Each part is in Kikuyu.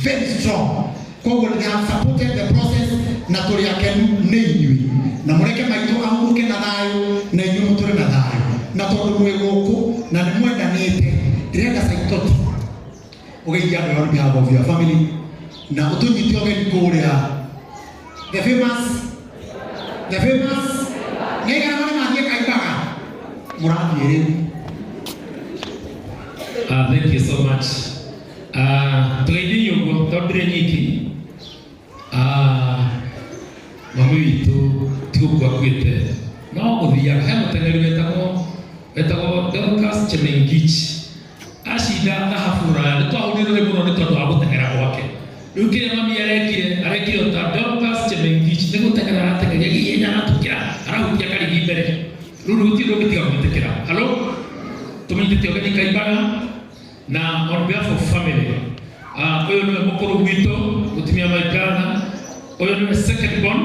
Very strong. Koguo they have supported the process na tũrĩ akenu nĩ inyuĩ. Na mũreke maitũ ahurũke na thayũ na inyuĩ mũtũre na thayũ. Na tondũ mwĩ gũkũ na nĩ mwendanĩte, ndĩrenda Saitoti ũgeithie andũ on behalf of your family na ũtũnyite ũgeni kũrĩa the famous nĩ aigana marĩa mathiĩ Kaimbaga mũrathiĩ rĩu. Thank you so much. Tũgeithie ũguo tondũ ndĩrĩ nyingĩ. Mami witũ ti gũkua akuĩte no gũthiaga he mũteng'eri wetagwo Dorcas Chemengich acinda thahabu rũraya. Nĩ twahũrirwo mũno nĩ tondũ wa gũteng'era gwake. Rĩu kĩrĩa mami arekire o ta Dorcas Chemengich nĩ gũteng'era arateng'eria ihenya aratũkĩra arahutia karigi mbere. Rĩu gũtirĩ ũndũ ũngĩtiga gwĩtĩkĩra. Hello, tũmũnyitĩte ũgeni Kaimbaga na on behalf of family. Ũyũ nĩwe mũkũrũ gwitũ mũtumia my brother. Ũyũ nĩwe second born,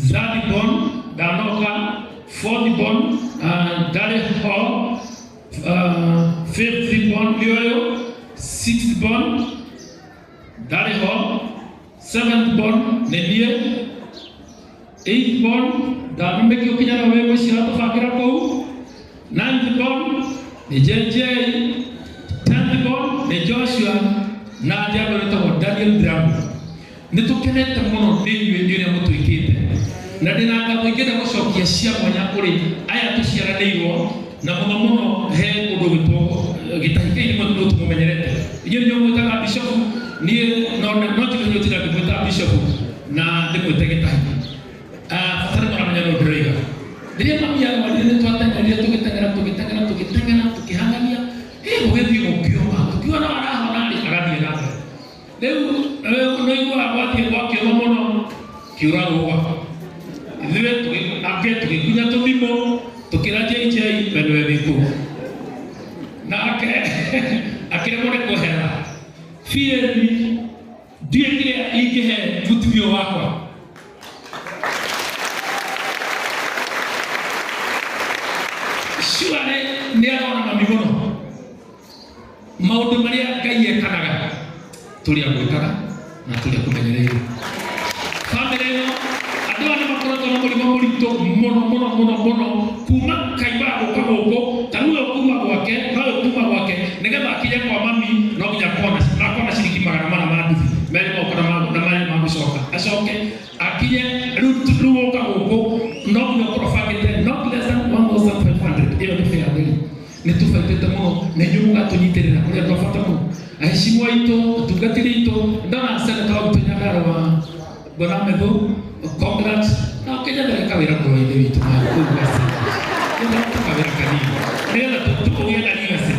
third born ndanoka, fourth born ndarĩ ho, fifth born nĩ ũyũ, sixth born ndarĩ ho, seventh born nĩ niĩ, eighth born ndanamĩkĩ ũkinyana wĩ mũciĩ atũbangĩra kũu, ninth born nĩ JJ, tenth born nĩ Joshua na njamba wĩtagwo Daniel Ndirangu. Nĩ tũkenete mũno nĩ inyuĩ nĩ ũrĩa mũtwĩkĩte na ndĩna ngatho ingĩenda gũcokia cia mwanya kũrĩ aya tũciaranĩirwo na mũno mũno he ũndũ gwĩtwo gĩtahi kĩu nĩ mũndũ tũmũmenyerete. Inyuĩ nĩ mũmwĩtaga bishop, niĩ no njĩke nĩ ũtinda ngĩmwĩta bishop na ndĩmwĩte gĩtahi. Bata nĩ mũramenya nũ ndĩroiga. Rĩrĩa mami arwarire nĩ twateng'erire tũgĩteng'era tũkĩhang'ania, gũgĩthiĩ gũkĩũma tũkiuga no arahona rĩ agathiĩ na mbere. Rĩu nĩ ũiguaga gwathiĩ gwakĩũma mũno kĩũra rũa. Ithuĩ angĩ tũgĩkunya tũthimũ tũkĩra JJ we nĩwe wĩ kũu. Nake akĩremwo nĩ kwehera. Biĩ ndiũĩ kĩrĩa ingĩhe mũtumia wakwa. Surely nĩ arona mami mũno. Maũndũ marĩa Ngai ekanaga tũrĩ a gwĩkaga na tũrĩ a kũmenyereire. Bamĩrĩ ĩno andũ aya nĩ makoretwo na mũrigo mũritũ mũno mũno mũno mũno kuma Kaimbaga gũka gũkũ ta rĩu ũyũ kuma gwake na ũyũ kuma gwake nĩgetha akinye kwa mami no nginya akorwo na ciringi 400 ma nduthi merĩ moka na marĩ ma gũcoka acoke akinye rĩu gũka gũkũ no nginya ũkorwo ũbangĩte not less than 1500. Ĩyo nĩ fair theri. Nĩ tũbaitĩte mũno na inyuĩ mũgatũnyitĩrĩra kũrĩ andũ a bata mũno aheshimiwa aitũ atungatĩri aitũ ndona seneta wa gwitũ Nyandarua Bwana Methu congrats na ũkĩnyendere kawĩra mũrũ wa ithe witũ kũu Western kawĩra kanini nĩgetha tũkũgĩe na legacy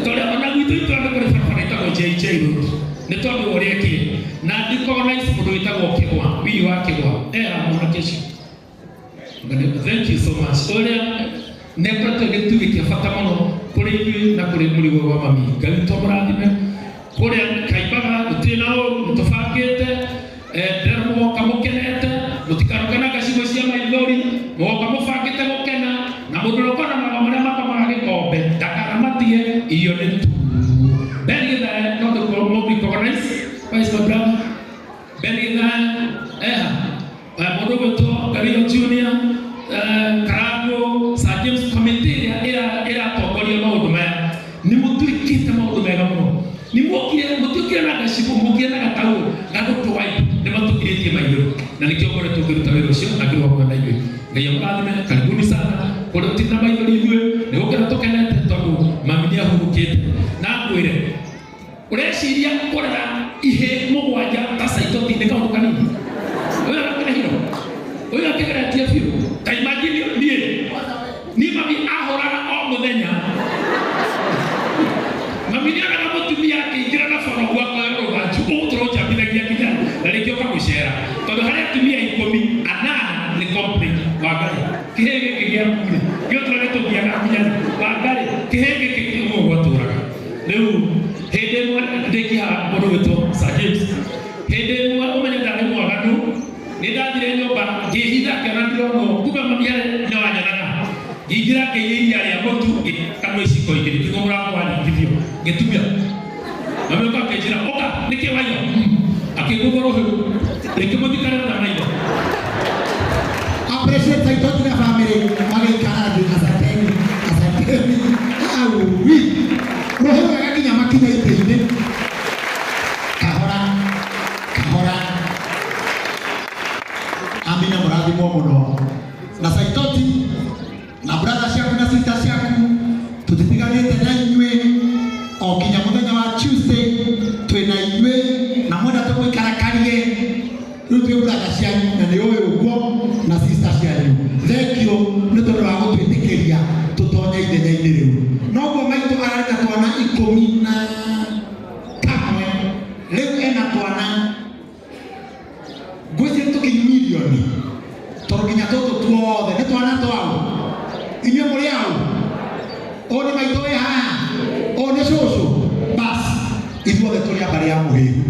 tondũ ona gwitũ itũra nĩ kũrĩ barabara ĩtagwo JJ Road nĩ tondũ wa ũrĩa ekire na ndicognize mũndũ wĩtagwo Kĩgwa Willy wa Kĩgwa era mwanake ũcio. Thank you so much. Ũrĩa nĩ akoretwo gĩtugĩ kĩa bata mũno kũrĩ ithuĩ na kũrĩ mũrigo wa mami. Ngai witũ amũrathime. Kũrĩa Kaimbaga gũtirĩ na ũru, nĩ tũbangĩte ndĩrenda mũgoka mũkenete, mũtikanoke na ngacigo cia maithori, mũgoka mũbangĩte gũkena na mũndũ ũrĩa ũkona magwa marĩa makomaga gĩkombe ndakanamatige irio nĩ tu. Ben Githae no tũkũ recognize. Where is my brother? Ben Githae eha. Mũndũ ũgwĩtwo Gario Junior, Karango, Sir James committee ĩrĩa ĩratongoria maũndũ maya nĩ mũtuĩkĩte maũndũ mega mũno. Nĩ mwokire mũtiokire na ngacibũ, mũkire na gataũ ga gũtũwaipũ nĩ matũkirĩtie maithori na nĩkĩo ngoretwo ngĩruta wĩra ũcio na ngĩrwo hamwe na inyuĩ. Ngai amũrathime, karibuni sana. Kũrĩa tũtirĩ na maithori ithuĩ nĩ gũkena tũkenete tondũ mami nĩ ahurũkĩte. Na ngwĩre ũreciria kũrera ihĩ mũgwanja ta Saitoti nĩ kaũndũ kanini? Ũyũ arakĩrehirwo ũyũ akĩgeretie biũ. Ta imagine niĩ mami ahũraga o mũthenya. Mami nĩonaga mũtumia akĩingĩra na boro gwakwa rũthanju ũgũtũra ũnjambithagia nginya na rĩngĩ ũka gũcera tondũ harĩ atumia 18 nĩ complain Wangarĩ kĩhĩ gĩkĩ gĩaku rĩ gĩgũtũra gĩtũgiaga nginya Wangarĩ kĩhĩ gĩkĩ ũguo gwatũraga. Rĩu hĩndĩ ĩmwe ndĩkiha mũndũ gwĩtwo Sir James hĩndĩ ĩmwe ũmenye ndarĩ mwaganu nĩ ndathire nyũmba ngĩhitha ngĩona ndironwo kumbe mami nĩ wanyonaga ngĩingĩra ngĩiya iria rĩa mũtu ngĩkanua iciko igĩrĩ ngiuga mũrango waringithio ngĩtumia mami ũka akĩnjĩra ũka Nĩkĩ waiya? Akĩgũthwo rũhĩ rĩkĩmũthikarĩra na maitho. Appreciate Saitoti na family magĩikara thĩ. Asanteni, asanteni. Aui, rũhĩ wega nginya makinya itĩ-inĩ, kahora kahora. Amina, mũrathimwo mũno na Saitoti na brother ciaku na sister ciaku. Tũtitiganĩte na inyuĩ o nginya mũthenya wa Tuesday, twĩ na inyuĩ na mwenda tũgũikara karie. Rĩu twĩ brother cianyu na nĩ ũyũ ũguo na sister cianyu. Thank you nĩ tondũ wa gũtwĩtĩkĩria tũtonye ithenya-inĩ rĩu. Noguo maitũ ararĩ na twana 11, rĩu ena twana ngwĩciria tũkinyu milioni, tondũ nginya tũtũ tuothe nĩ twana twao. Inyuĩ mũrĩ aũ? Ũyũ nĩ maitũ wĩ haha, ũyũ nĩ cũcũ. Bas, ithuothe tũrĩ a mbarĩ ya Mũhĩhu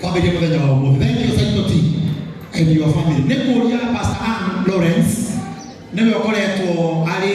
kwambĩrĩria mũthenya wa ũmũthĩ. Thank you, Saitoti and your family. Nĩ kũria Pastor Ann Lawrence, nĩwe ũkoretwo arĩ